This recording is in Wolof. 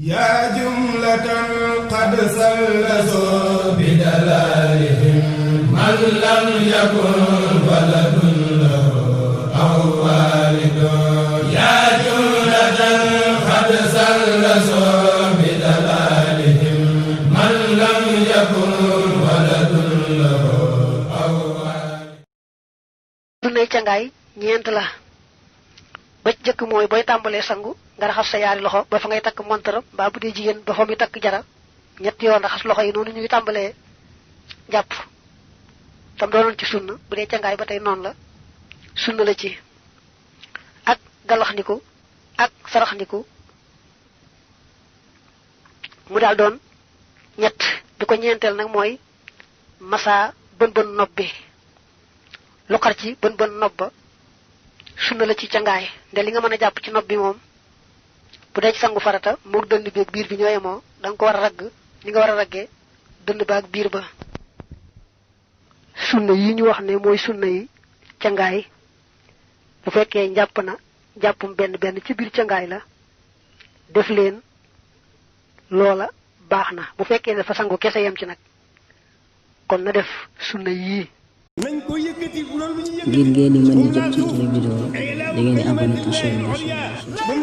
يا جملة قد سلسوا بدلالهم من لم يكن ولد له أو والد يا جملة قد سلسوا بدلالهم من لم يكن ولد له أو والد dunay cangaay ñeent la ba jëkk mooy booy tàmbalee sangu nga raxas sa yaari loxo ba fa ngay takk montaram mbaa bu dee jigéen ba fa muy takk jara ñetti yoon raxas loxo yi noonu ñu ngi tàmbalee jàpp tam doonoon ci sunna bu dee cangaay ba tey noonu la sunna la ci ak galaxndiku ak saraxndiku mu daal doon ñett bi ko ñeenteel nag mooy massa bën bën nopp bi lu xar ci bën bën nopp ba sunna la ci cangaay nde li nga mën a jàpp ci nopp bi moom bu dee ci sangu farata moog dënd bi ak biir bi ñooye moo da nga ko war a ragg ni nga war a raggee dënd ba ak biir ba sunna yi ñu wax ne mooy sunna yi cangaay bu fekkee njàpp na jàppum benn benn ci biir cangaay la def leen loola baax na bu fekkee ne fa sangu kese yem ci nag kon na def sunna yii ngir ngeen di mën di jot ci vidéo da ngeen di abonné ci chaîne bi